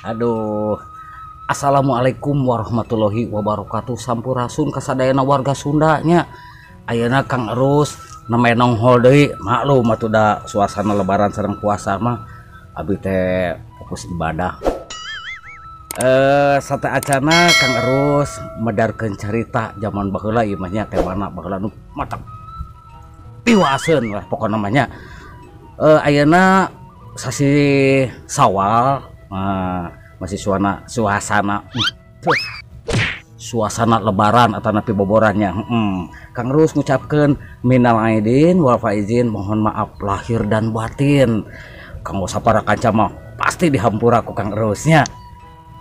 Aduh. Assalamualaikum warahmatullahi wabarakatuh. Sampurasun kasadayana warga Sunda nya. Ayeuna Kang Erus namanya nonghol deui, maklum atuh da suasana lebaran sareng puasa mah abi teh fokus ibadah. Sate acana Kang Erus medarkeun carita zaman baheula ieu mah nya temana baheula nu matak piwaseun lah pokona mah nya. Ayeuna sasi Sawal, masih suasana lebaran atau napi boborannya. Kang Erus ngucapkeun minal aidin wal faizin, mohon maaf lahir dan batin. Kang sapara kanca mah pasti dihampura ku Kang Erusnya.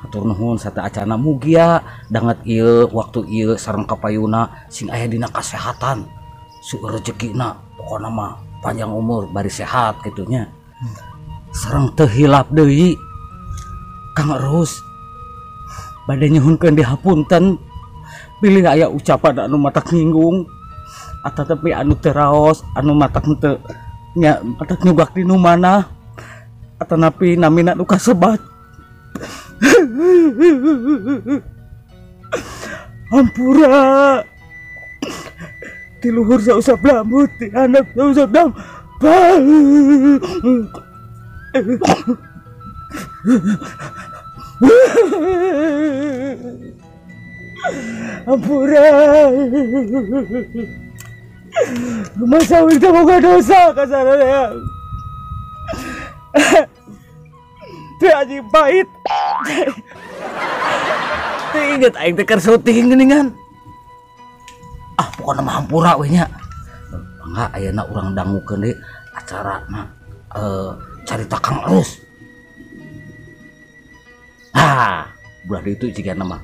Hatur nuhun sate acana mugia danget ieu waktu ieu sareng kapayuna sing aya dina kasehatan, seueur rejekina, pokona mah panjang umur bari sehat kitu nya. Sareng teu hilap deui Kang Erus bade nyuhunkeun dihapunten bilih aya ucapan anu matak nyinggung atanapi anu teu raos anu matak teu nya matak nyugak di nu mana atanapi namina nu kasebat. Hampura ti luhur sausap rambut ti handap sausap dampal. Hampura masa teh boga dosa ka sararea teh anjing pahit. Teu inget aing teh keur syuting geuningan. Ah pokona mah hampura we nya. Mangga ayeuna urang dangukeun deui acarana carita Kang Erus. Ah, bulan itu jigana mah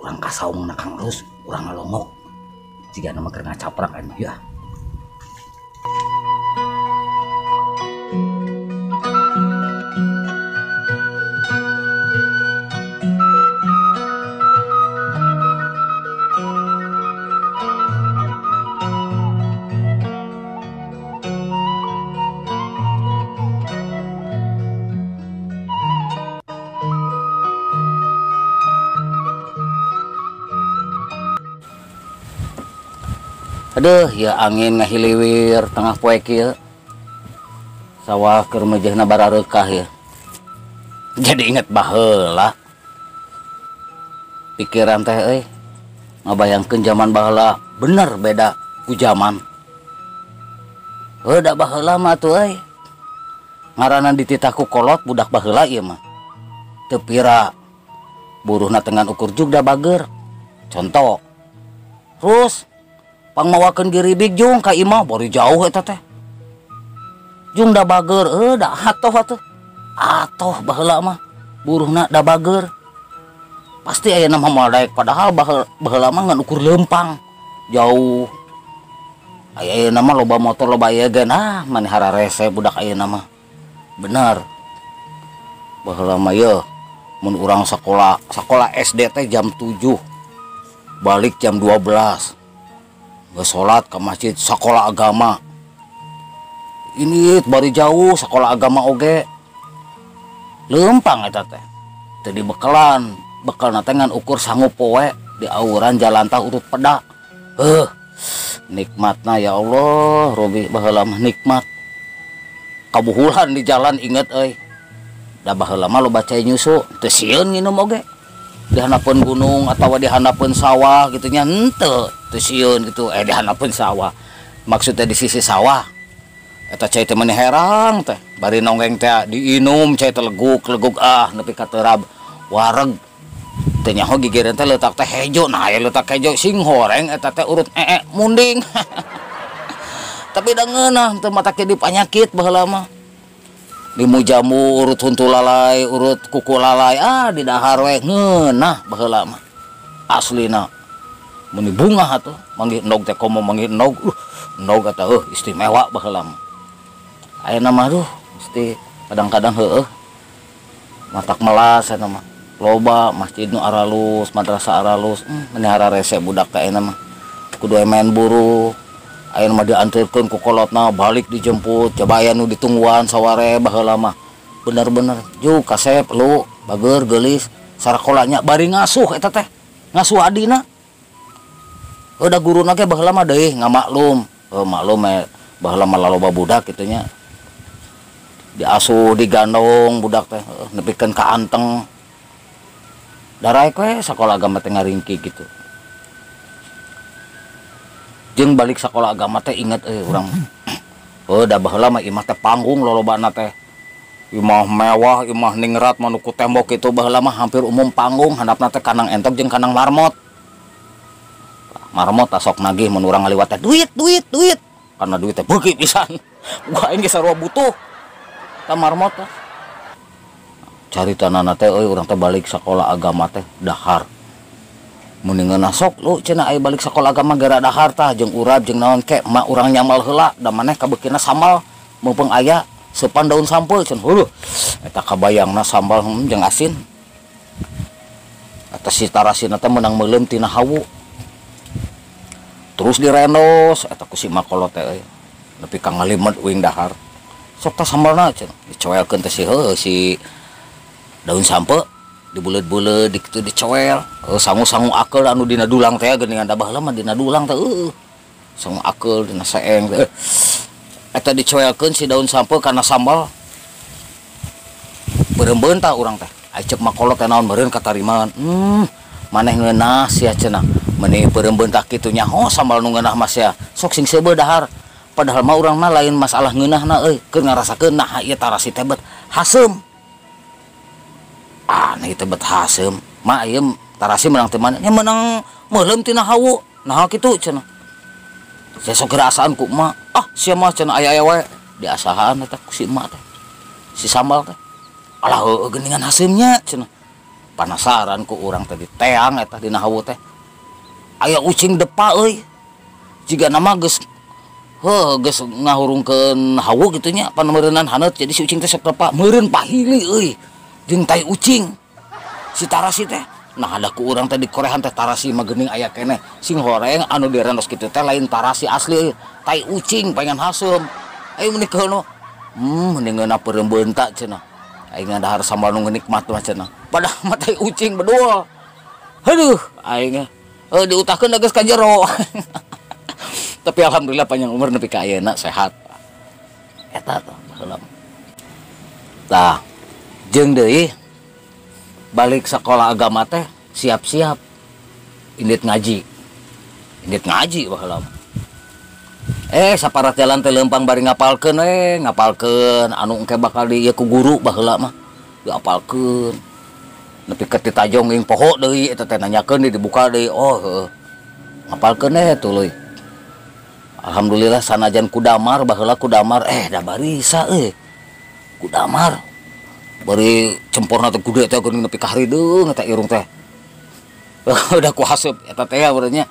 urang kasaungna Kang Erus, urang ngalongok. Jigana mah keur ngacaprak anu ya. Aduh, ya angin ngahiliwir tengah poe kieu. Sawah keur mejehna barareukah ya. Jadi inget baheula. Pikiran teh euy, ngabayangkeun zaman baheula bener beda ku zaman. Heuh da baheula mah atuh euy. Ngaranna dititah ku kolot budak baheula ieu mah. Teu pira buruhna tengan ukur jugda bager. Contoh. Terus pangmawakeun giribig jung ka imah bari jauh eta teh. Jung da bager, da atoh atuh. Atoh baheula mah buruhna da bager. Pasti aya mah moal daek padahal baheula mah ngan ukur leumpang jauh. Aya ayeuna mah loba motor loba ieu gen ah maneh hararese budak ayeuna mah. Bener. Baheula mah yeuh mun urang sakola, sakola SD teh jam 7. Balik jam 12. Nggak sholat ke masjid sekolah agama ini bari jauh sekolah agama oge leumpang eta teh teu dibekelan bekelna teh ngan ukur sangu poe di auran jalantah urut peda. Nikmatna ya Allah Robi baheula mah nikmat kabuhulan di jalan inget euy da baheula mah loba cai nyusu teu sieun nginum oge di handapeun gunung atawa di handapeun sawah gitu nya henteu teu sieun gitu di handapeun sawah maksudnya di sisi sawah eta cai teh meuni herang teh bari nonggeng teh diinum cai teh leguk-leguk ah nepi ka terab wareg teh nyaho gigireun teh leutak teh hejo nah aya leutak hejo sing horeng eta teh urut munding. Tapi da ngeunah teu matak jadi panyakit baheula mah. Limu jamu urut huntu lalai urut kuku lalai ah di dahar we ngeunah baheula mah aslina meni bungah atuh manggih endog teh komo manggih endog endog eta istimewa baheula mah. Ayeuna mah duh mesti kadang-kadang heueuh matak melas eta mah loba masjid nu aralus madrasah aralus meni hararese budak teh ayeuna mah kudu main buruh. Ayeuna mah dianturkeun ku kolotna balik dijemput coba aya nu ditungguan saware baheula mah bener-bener juk kasep lu Bager geulis sarakolanya bari ngasuh eta teh. Ngasuh adina. Udah guruna ge baheula mah deui ngamaklum. Maklum baheula mah laloba budak kitu nya. Diasuh digandong budak teh nepikeun ka anteng. Daraek we sakola agama teh ngaringki gitu. Jeung balik sakola agama teh inget urang. Da baheula mah imah teh panggung lolobana teh. Imah mewah, imah ningrat manuku tembok itu baheula mah hampir umum panggung handapna teh kandang entok jeung kandang marmot. Marmot sok nagih mun urang ngaliwat teh duit duit duit. Karena duit teh beuki pisan. Gua aing ge sarua butuh. Ta marmot teh. Caritanana teh euy urang teh balik sakola agama teh dahar. Mun ngeunah sok lu cenah aya balik sakola agama gara dahar tah jeung urap jeung naon ke mak urang nyamal heula da maneh kabeukina sambal mumpung aya seupan daun sampeu cenah heuh eta kabayangna sambal jeung asin. Eta si tarasina teh meunang meuleum tina hawu. Terus direndos eta ku si makolot teh euy nepi ka ngalimet uing dahar. Sok tah sambalna cenah dicoelkeun teh si heuh si daun sampeu dibuleud-buleud dikitu dicoel sangu-sangu akeul anu dina dulang teh geuningan da baheula mah dina dulang teh sangu akeul dina seeng teh eta dicoelkeun si daun sampeu kana sambal beureum-beureum tah urang teh ai ceuk makolot teh naon meureun katarimaan maneh ngeunah sia cenah meuni beureum-beureum tah kitu nyaho sambal nu ngeunah mah sia sok sing seubeuh dahar padahal mah urang mah lain masalah ngeunahna euy keur ngarasakeun nah ieu tarasi teh bet haseum. Aneh teh bet haseum mak ieu tarasi menang teh mana nya menang meuleum tina hawu naha kitu cenah saya sok gerasaan ku emak ah sia mah cenah aya-aya wae diasahan eta ku si emak teh si sambal teh alah heueuh geuningan haseumnya cenah panasaran ku urang teh diteang eta dina hawu teh aya ucing depa euy jigana mah geus heuh geus ngahurungkeun hawu kitu nya panemeureunnan haneut jadi si ucing teh sok depa meureun pahili euy jeung tai ucing si tarasi teh nah ada ku urang teh dikorehan teh tarasi mah geuning aya keneh sing horeng anu direndos kitu teh lain tarasi asli tai ucing pengen haseum ayo meuni keuna mending ngeunah peureum beunta cenah aing ngadahar sambal nu nikmat mah cenah padahal mah tai ucing bedul aduh aing diutahkeun geus ka jero tapi alhamdulillah panjang umur nepi ka ayeuna sehat eta tah baheula tah jeung deui balik sekolah agama teh siap-siap indit ngaji baheula saparat jalan teh leumpang bari ngapalkeun ngapalkeun anu engke bakal di ieu ku guru baheula mah diapalkeun nepi ka titajong ing poho deui eta teh nanyakeun dibuka deui oh heueuh ngapalkeun tuluy alhamdulillah sanajan kudamar baheula kudamar da barisa euy kudamar bari cemporna teh gede teh geuning nepi ka harideung eta irung teh udah ku haseup eta teh urangnya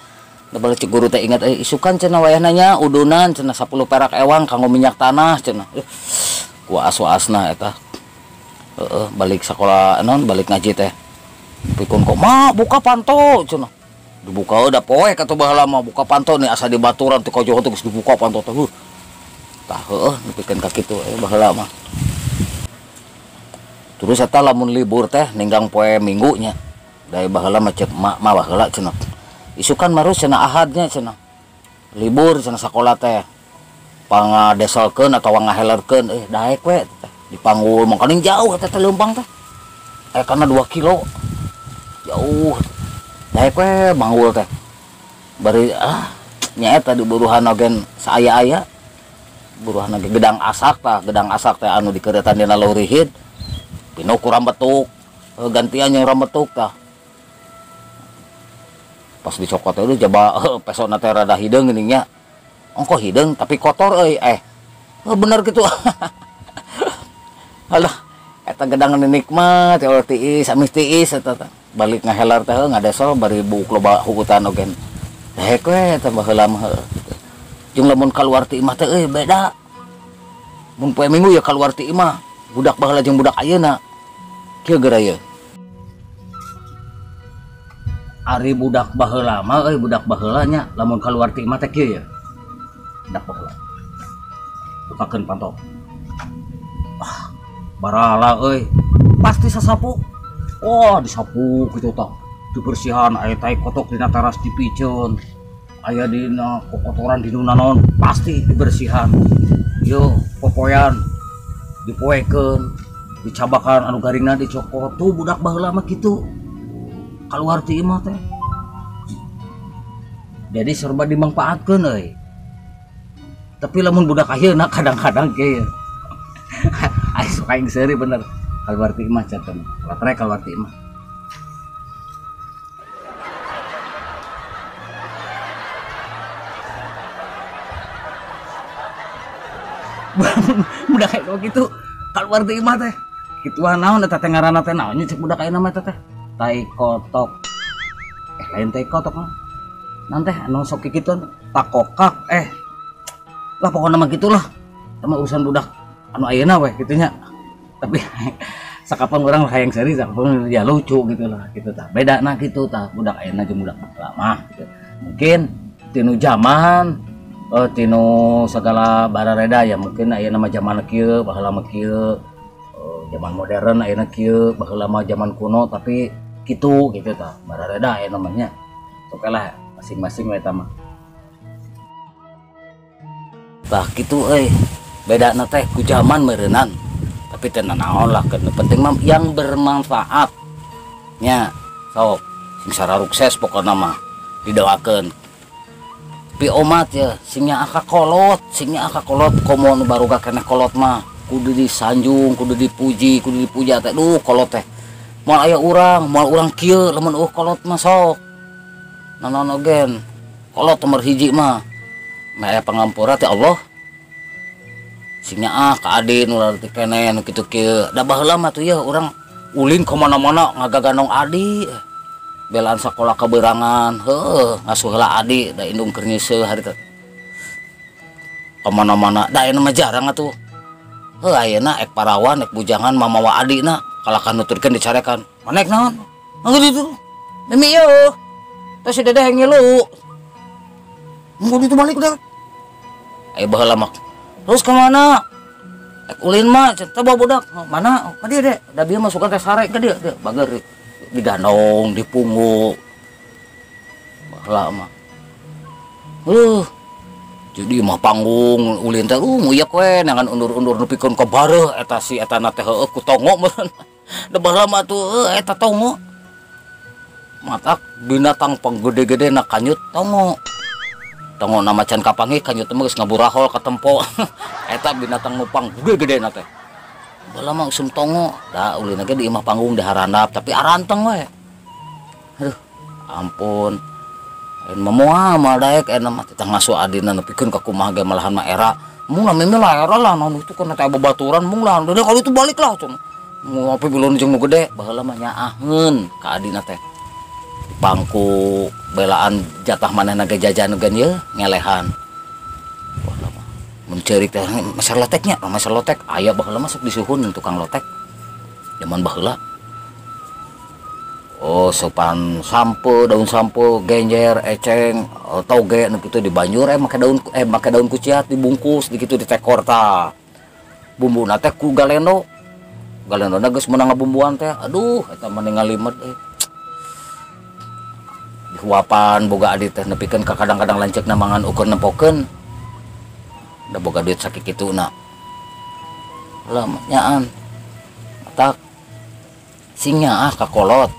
da balik cek guru teh ingat isukan cenah wayahna nya udunan cenah 10 perak ewang kanggo minyak tanah cenah ku aas-aasna eta heeh balik sakola naon balik ngaji teh pikun kok mak buka panto cenah dibuka udah poek atuh baheula mah buka panto nih asa dibaturan teh kajoho teh geus dibuka panto teh tah heueuh nepikeun ka kitu baheula mah. Terus eta lamun libur teh ninggang poe minggunya. Dari baheula mah ceuk mak mah baheula cenah. Isukan marus cenah ahadnya cenah. Libur cenah sakola teh. Pangadeselkeun atawa ngahelerkeun daek we teh. Dipanggul mangkaning jauh eta teh leumpang teh. Karena 2 kilo. Jauh. Daek we manggul teh. Bari nya eta diburuhan oge saaya-aya. Buruhan oge gedang asak tah, gedang asak teh anu dikeureutan dina lorihid. Pinu ku rambetuk, gantian yang rambetuk tah. Pas dicokot teh jaba pesona teh rada hideung geuning nya. Ongkoh hideung tapi kotor euy bener kitu. Alah eta gedang nikmat ya Allah tiis amis tiis eta teh. Balik ngahelar teh ngadesol bari buuk loba hukutan oge. Hek we eta baheula mah kitu. Jeung lamun kaluar ti imah teh euy beda. Mun poe Minggu ya kaluar ti imah. Budak baheula jeung budak ayeuna kieu geura ieu. Ari budak baheula mah euy budak baheula nya lamun kaluar ti imah teh kieu ya. Budak baheula. Bukakeun panto. Ah, barala euy. Pasti sasapu. Wah, disapu kitu tah. Dibersihan aya tai kotok dina teras dipiceun. Aya dina kokotoran di nu naon pasti dibersihan. Yo popoyan dipoekeun, dicabakan anu garingna dicokot. Tuh budak baheula mah kitu. Kaluar ti imah teh. Jadi serba dimangpaatkeun euy. Tapi lamun budak ayeuna kadang-kadang kieu. Aya suka aing seuri bener. Kaluar ti imah catem. Latrek kaluar ti imah. Budak kayak gitu keluar ti imah teh. Kituan naon eta teh ngaranna teh naon nya cek budak ayeuna mah teh. Tai kotok. Lain tai kotok mah. Naon teh anu sok kikituan takokak lah pokokna mah gitulah. Sama urusan budak anu ayeuna weh kitu nya. Tapi sakapan urang hayang seuri sakapan ya lucu gitu lah gitu tah. Bedana kitu tah budak ayeuna jeung budak lama gitu. Mungkin tinu zaman tinu segala barareda ya mungkin ayeuna mah zaman kieu baheula mah kieu, zaman modern ayeuna kieu baheula mah zaman kuno tapi kitu gitu tah barareda ayeuna mah nya. Oke lah masing-masing we eta mah. Tah kitu euy bedana teh ku zaman meureunnan. Tapi teu nanaon lah nu penting mah yang bermanfaat nya. Sok sing sararukses pokona mah didoakeun. Tapi omat ya sing nyaah ka kolot, sing nyaah ka kolot komo nu baruga keneh kolot mah kudu disanjung, kudu dipuji, kudu dipuja teh. Duh kolot teh moal aya urang, moal urang kieu lamun eueuh kolot mah sok. Nanaon ogen kolot nomor hiji mah meh aya pangampura teh Allah. Sing nyaah ka adi nu laleutik keneh nu kitu kieu. Da baheula mah tuh ya urang ulin ka mana-mana ngagaganong adi. Belaan sakola keberangan, heuh ngasuh heula adi da indung keur nyeuseuh hari teh. Ka mana-mana da ayeuna mah jarang atuh. Heuh ayeuna ek parawan ek bujangan mamawa adina kalakan nuturkeun dicarekan. Mana ek naon? Anggeus ditu. Mimi ieu. Teh si dedeh ngilu. Mun ditu balik udah. Aya baheula mah. Terus ka mana? Ek ulin mah teh bawa budak. Mana? Ka dieu deh. Da bieu mah suka teh sare ka dieu, dieu bager. Digandong, dipunggu. Baheula mah. Jadi mah panggung ulin teh nguyak we nangan undur-undur nepikeun ka bareuh eta si etana teh heueuh ku tongo meureun. Da baheula mah tuh eta tongo. Matak binatang panggede-gede na kanyut tongo. Tongo na macan kapanggih kanyut teh geus ngaburahol katempo. Eta binatang nu panggede-gedena teh. Baheula mah usum tongo, da ulin ge di imah panggung diharandap tapi aranteng we. Aduh, ampun. Lain mah moal moal daek enak mah teh ngasuh adina nepikeun ka kumaha ge malahan mah era. Mung lah mimi lah era lah naon itu kana teh babaturan mung lah. Deui kalau itu balik lah cenah. Ngopi bilun jeung nu gede, baheula mah nyaaheun ka adina teh. Pangku belaan jatah manehna ge jajan ge ye ngelehan. Baheula mah mun ceurik teh meser loteknya, meser lotek aya baheula masuk disuhun tukang lotek. Zaman baheula. Oh, sopan sampo, daun sampo, genjer, eceng, toge nu kitu dibanjur make daun kuciat dibungkus dikitu ditekor tah. Bumbuna teh ku galendo. Galendona geus meunang ngabumbuan teh. Aduh, eta mah ngalimet euy. Dihuapan boga adi teh nepikeun ka kadang-kadang lanceukna mangan ukur nempokeun. Da boga duit sakikituna. Lah nyaan. Matak sing nyaah ka kolot.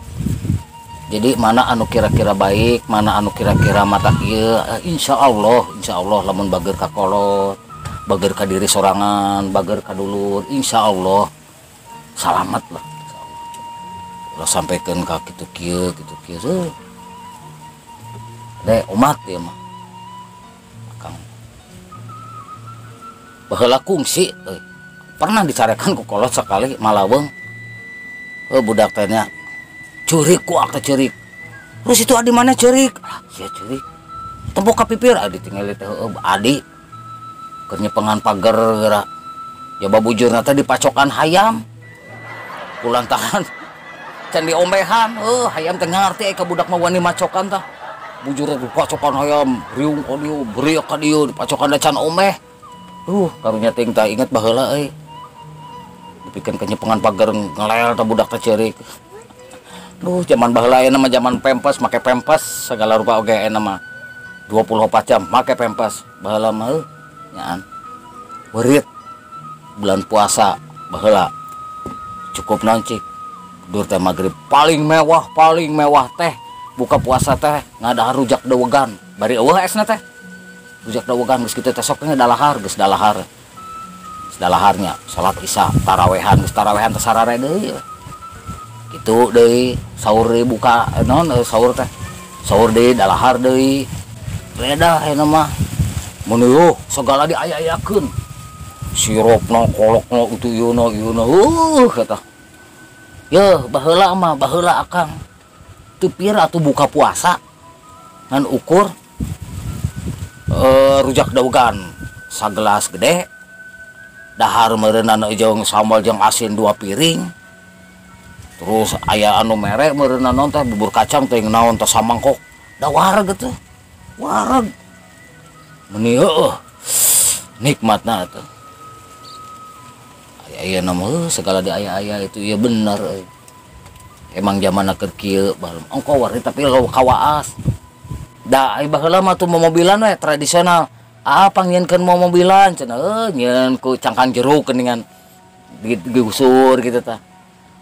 Jadi mana anu kira-kira baik, mana anu kira-kira mata kieu, insyaallah lamun bager ka kolot, bager ka diri sorangan, bager ka dulur, insyaallah salamat lah. Ulah sampaikan ka kitu kieu, kitu kieu. Deh omat ieu mah. Akang. Baheula kungsi euy. Pernah dicarekan ku kolot sakali malaweng. Heuh budak teh nya. Ceurik ku akta ceurik. Terus itu adi mana ceurik? Ah, sia ceurik. Tempo ka pipir adi tingali teh heueuh adi. Keur nyepengan pager geura. Ya babujurna teh dipacokan hayam. Kulantaran can diombehan, heuh hayam teh ngarti ka budak mah wani macokan tah. Bujurna dipacokan hayam, riung ka dieu, beriak ka dieu, dipacokan da can omeh. Duh, karunya teuing tah inget baheula euy. Dipikeun ka nyepengan pager ngelel tah budak teh ceurik. Duh, zaman baheula ayeuna mah zaman pempes, make pempes segala rupa oge ayeuna mah. 24 jam make pempes. Baheula mah heuh nyaan. Beurit bulan puasa baheula. Cukup naon cik. Dur teh magrib paling mewah teh buka puasa teh ngadahar rujak dawegan. Bari eueuh esna teh. Rujak dawegan geus kitu teh sok dalahar, geus dalahar. Geus dalaharnya salat isya, tarawehan, geus tarawehan teh sarare deui. Gitu deui sahur deui buka naon sahur teh. Sahur deui dalahar deui. Beda ayeuna mah. Mun eueuh segala diaya-ayakeun. Sirupna, kolokna, itu ieu na, ieu na, kata. Yeuh, baheula mah, baheula akang. Teu pira atuh buka puasa. Ngan ukur rujak dawegan sagelas gede. Dahar meureunana jeung sambal jeung asin 2 piring. Terus aya anu mere meureunana naon teh bubur kacang teh naon teh samangkok. Da wareg teh. Wareg. Meuni heueuh. Nikmatna atuh. Aya nama segala di aya-aya itu ya bener euy. Emang zamanna keur kieu baheula. Ongko wareg tapi lo kawaas. Da ai baheula mah tuh momobilan we tradisional. Ah pangnyieunkeun momobilan cenah heuh nyieun ku cangkang jeruk geuningan digusur gitu tah.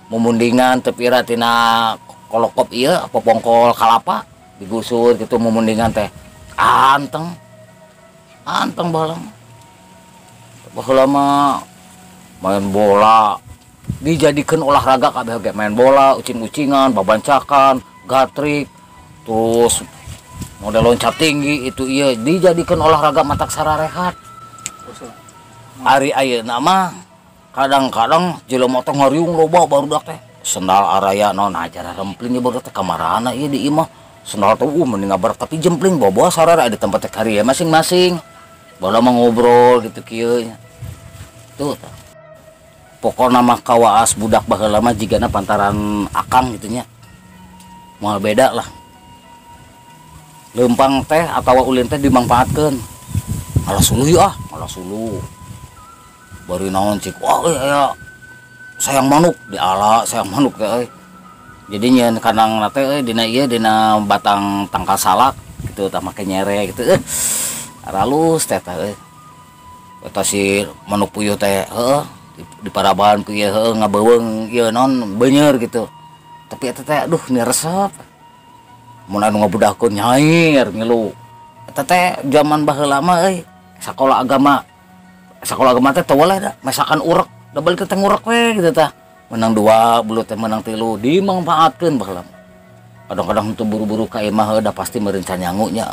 Mumundingan teu pira tina kolokop ieu popongkol kalapa digusur gitu mumundingan teh. Anteng. Anteng baheula. Baheula mah main bola dijadikan olahraga kabeh ge, main bola, ucing-ucingan, babancakan, gatrik, terus model loncat tinggi itu iya dijadikan olahraga matak sararehat. Ari ayeuna mah kadang-kadang jelema teh ngariung loba barudak teh. Sendal araya naon ajar rempling ieu barudak teh kamarana ieu di imah. Sendal teh mending ngabar tapi jempling bawa-bawa sarare di tempat teh karya masing-masing. Baheula mah ngobrol gitu kieu nya. Tuh tah. Pokona mah kawaas budak baheula mah jigana pantaran akang gitu nya. Moal beda lah. Leumpang teh atawa ulin teh dimangpaatkeun. Ngalah suluh yeuh ah, ngalah suluh. Bari naon cik, wah euy aya sayang manuk diala sayang manuk teh euy. Jadi nyeun kandang teh euy dina ieu dina batang tangkal salak gitu tah make nyere gitu. Aralus teh tah euy. Eta si manuk puyuh teh heueuh di paraban ku ieu heueuh ngabeuweung ieu naon beuneur gitu. Tapi eta teh aduh ni resep. Mun anu ngabudahkeun nyair ngilu. Eta teh zaman baheula mah euy sakola agama. Sakola agama teh teu weleh da, masakan urek, da balik teh ngurek we gitu tah. Menang 2, belut teh menang 3, dimangpaatkeun baheula. Kadang-kadang teu buru-buru ka imah heuh da pasti meureun can nyangu nya.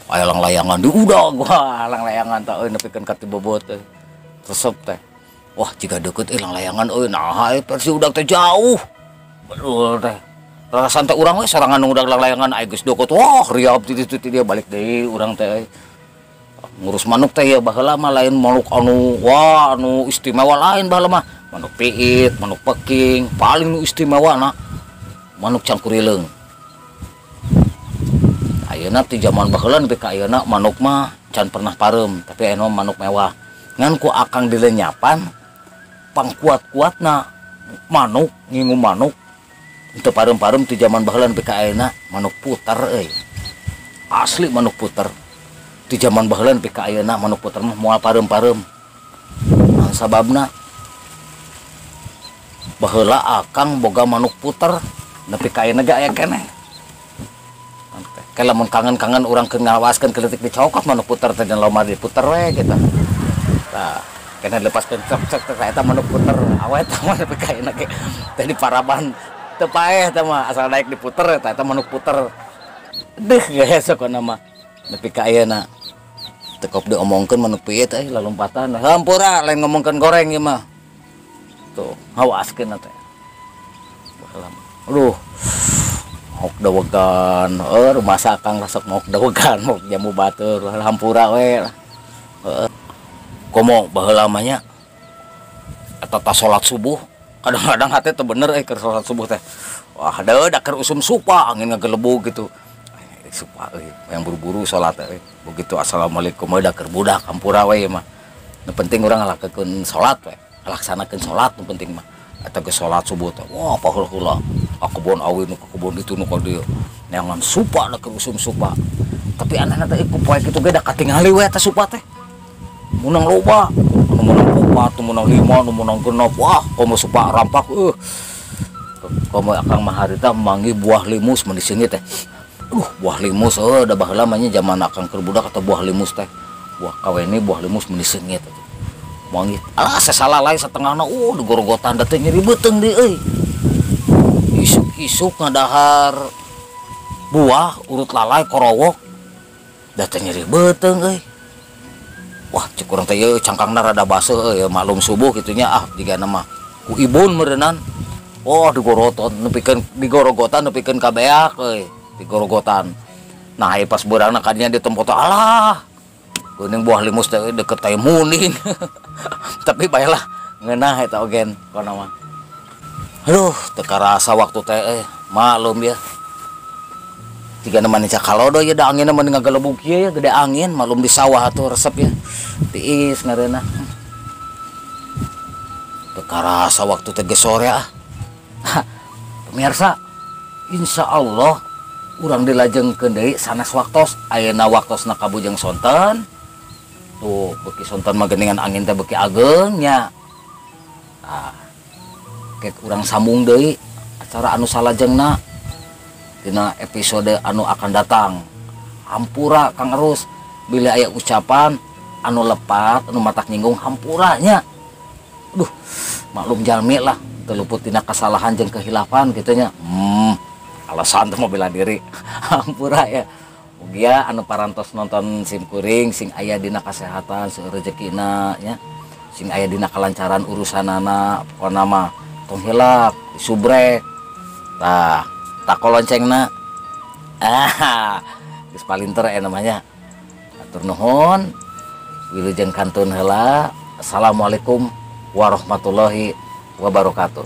Aya langlayangan di udah gua langlayangan tah euy nepikeun ka ti bobot euy. Resep teh. Wah, jika deket euy langlayangan euy naha euy versi udag teh jauh. Betul teh. Rarasan teh urang we sorangan nu udag langlayangan aya geus deket. Wah, riap ti ditu ti dia balik deui urang teh euy. Ngurus manuk teh ya baheula mah lain manuk anu wah anu istimewa lain baheula mah. Manuk piit, manuk peking, paling nu istimewa na manuk cangkurileung. Ayeuna ti zaman baheula nepi ka ayeuna manuk mah can pernah pareum, tapi ayeuna manuk mewah. Ngan ku akang dilenyapan pangkuat-kuatna manuk, ngingu manuk teu pareum-pareum ti zaman baheula nepi ka ayeuna manuk puter euy. Asli manuk puter. Di zaman baheula nepi ka ayeuna manuk puter mah moal pareum-pareum. Nah, sababna baheula akang boga manuk puter nepi ka ayeuna ge aya keneh. Kayak lamun kangen-kangen urang keur ngawaskeun keleutik dicokot manuk puter teh dan lomba diputer we gitu. Tah, kena dilepaskeun cok cok teh eta manuk puter awet mah nepi ka ayeuna ge teh di paraban teu paeh teh mah asal naik diputer eta manuk puter. Deuh geus sokona mah nepi ka ayeuna. Teu kop diomongkeun manuk pieu teh lalompatan. Hampura lain ngomongkeun goreng ieu mah. Tuh, ngawaskeun teh. Baheula. Aduh. Maok dawegan, rumah akang resep maok dawegan, maok jamu batur, hampura we lah. Komo baheula mah nya eta tas salat subuh, kadang-kadang hate teu bener keur salat subuh teh. Wah, deui da keur usum supa angin ngagelebug gitu. Supa euy, yang buru-buru salat euy. Begitu assalamualaikum we da keur budak hampura we mah. Nu penting urang ngalakeun salat we, ngalaksanakeun salat nu penting mah. Eta geus salat subuh teh, wah paheula-heula. Ka kebon awi nu ka kebon itu nu ka dieu. Neangan supa da keur usum supa. Tapi anehna teh ku poe kitu ge da katingali we eta supa teh. Menang loba, nu menang 4, nu menang 5, nu menang 6. Wah, komo supa rampak Komo akang mah harita manggih buah limus mun disini teh. Buah limus da baheula mah nya zaman akang keur budak atau buah limus teh. Buah kaweni buah limus mun diseungit atuh. Manggih, alah sasalalai satengahna digorogotan da teh nyeri beuteung deui euy. Isuk-isuk ngadahar buah urut lalai korowok da teh nyeri beuteung euy. Wah, cek urang teh ieu cangkangna rada baseuh euy, maklum subuh kitu nya ah jigana mah ku ibun meureunnan. Oh, digorotot nepikeun digorogotan nepikeun ka beak euy, digorogotan. Nah, ieu pas beurangna ka dinya ditempo teh alah. Geuning buah limus teh deket teh muning. Tapi baelah ngeunah eta ogen pokona mah. Aduh, teu karasa waktu teh maklum ya. Jigana mah nica kalodo ya da anginna mah ngagelebug kieu ya, gede angin, maklum di sawah atuh resep ya. Tiis ngareunah. Teu karasa waktu teh geus sore ah. Pemirsa, insya Allah urang dilajengkeun deui sanes waktos, ayeuna waktosna kabujeng sonten. Tuh, beuki sonten mah geuningan angin teh beuki ageng nya. Tah, kek urang sambung deui acara anu salajengna dina episode anu akan datang. Hampura Kang Erus bila aya ucapan anu lepat anu matak nyinggung hampura nya. Aduh, maklum jalmi lah terluput tina kesalahan jeung kehilafan kitu nya. Alasan teh mau bela diri. Hampura ya. Mugia anu parantos nonton sim kuring sing aya dina kasehatan seueur rezekina nya. Sing aya dina kalancaran urusanana pokona mah tong hilap disubrek. Tah, tako loncengna. Ah, geus palinter namanya. Atur nuhun. Wilujeng kantun heula. Assalamualaikum warahmatullahi wabarakatuh.